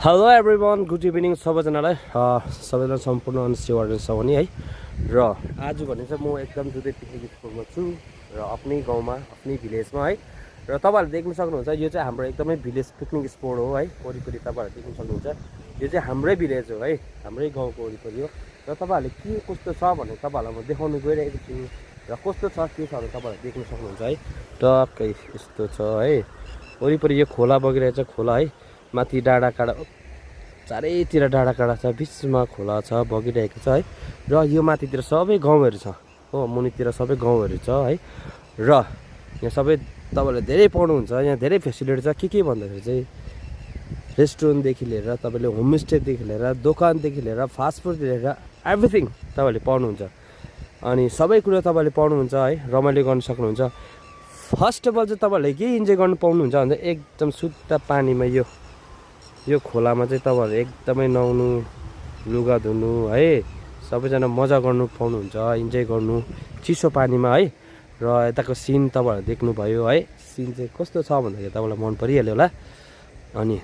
Hello everyone, good evening सबैजनालाई। सबैजना सम्पूर्ण अनसेवार्ड छ भने है। र आज भने चाहिँ म एकदम जुदै पिकनिक स्पोटमा छु र आफ्नै गाउँमा आफ्नै भिलेजमा है। र तपाईँहरूले देख्न सक्नुहुन्छ यो चाहिँ हाम्रो एकदमै भिलेज पिकनिक स्पोट हो है। वरिपरि तपाईँहरूले देख्न सक्नुहुन्छ यो चाहिँ हाम्रै भिलेज हो है, हाम्रै गाउँको वरिपरि हो। र तपाईँहरूले के कस्तो छ भनेर तपाईँहरूलाई म देखाउनु गइरहेको छु र कस्तो छ के छ भने तपाईँहरूले देख्न सक्नुहुन्छ है। टक्कै यस्तो छ है। वरिपरि यो खोला बगिरहेको छ, खोला है। माथि डाँडा काँडा चारैतिर डाँडा काँडा छ, बिचमा खोला छ, बगिरहेको छ है। र यो माथितिर सबै गाउँहरू छ हो, मुनितिर सबै गाउँहरू छ है। र यहाँ सबै तपाईँहरूले धेरै पाउनुहुन्छ, यहाँ धेरै फेसिलिटी छ। के भन्दाखेरि चाहिँ रेस्टुरेन्टदेखि लिएर तपाईँले होमस्टेदेखि लिएर दोकानदेखि लिएर फास्टफुडदेखि लिएर एभ्रिथिङ तपाईँहरूले पाउनुहुन्छ। अनि सबै कुरो तपाईँले पाउनुहुन्छ है, रमाइलो गर्न सक्नुहुन्छ। फर्स्ट अफ अल चाहिँ तपाईँहरूले के इन्जोय गर्नु पाउनुहुन्छ भन्दा एकदम शुद्ध पानीमा यो खोलामा चाहिँ तपाईँहरू एकदमै नुहाउनु, लुगा धुनु है, सबैजना मजा गर्नु पाउनुहुन्छ, इन्जोय गर्नु चिसो पानीमा है। र यताको सिन तपाईँहरू देख्नुभयो है, सिन चाहिँ कस्तो छ भन्दाखेरि तपाईँलाई मन परिहाल्यो होला। अनि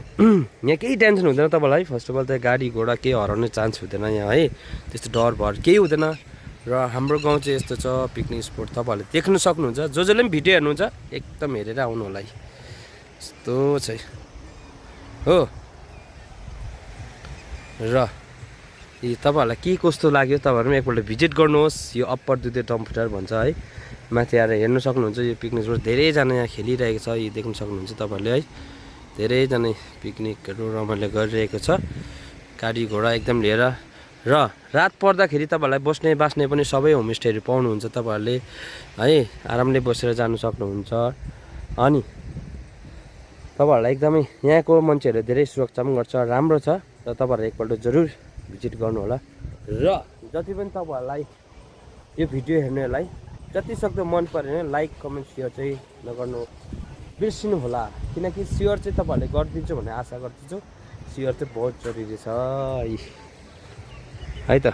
यहाँ केही टेन्सन हुँदैन तपाईँलाई। फर्स्ट अफ अल त गाडी घोडा केही हराउने चान्स हुँदैन यहाँ है, त्यस्तो डर भर केही हुँदैन। र हाम्रो गाउँ चाहिँ यस्तो छ पिकनिक स्पोट, तपाईँहरूले देख्न सक्नुहुन्छ। जसले पनि भिडियो हेर्नुहुन्छ एकदम हेरेर आउनु होला है, यस्तो छ हो। र यी तपाईँहरूलाई के कस्तो लाग्यो तपाईँहरू पनि एकपल्ट भिजिट गर्नुहोस्। यो अप्पर दुधे टम्पुटर भन्छ है, माथि आएर हेर्नु सक्नुहुन्छ। यो पिकनिक स्पोट धेरैजना यहाँ खेलिरहेको छ, यो देख्न सक्नुहुन्छ तपाईँहरूले है। धेरैजना पिकनिकहरू रमाइलो गरिरहेको छ, गाडी घोडा एकदम लिएर। र रात पर्दाखेरि तपाईँहरूलाई बस्ने बास्ने पनि सबै होमस्टेहरू पाउनुहुन्छ तपाईँहरूले है, आरामले बसेर जानु सक्नुहुन्छ। अनि तपाईँहरूलाई एकदमै यहाँको मान्छेहरूले धेरै सुरक्षा पनि गर्छ, राम्रो छ। र तपाईँहरू एकपल्ट जरुर भिजिट गर्नु होला। र जति पनि तपाईँहरूलाई यो भिडियो हेर्नेलाई जति सक्दो मन पऱ्यो भने लाइक कमेन्ट सेयर चाहिँ नगर्नु बिर्सिनु होला, किनकि सेयर चाहिँ तपाईँहरूले गरिदिन्छु भन्ने आशा गर्दछु। सेयर चाहिँ बहुत जरुरी छ है त।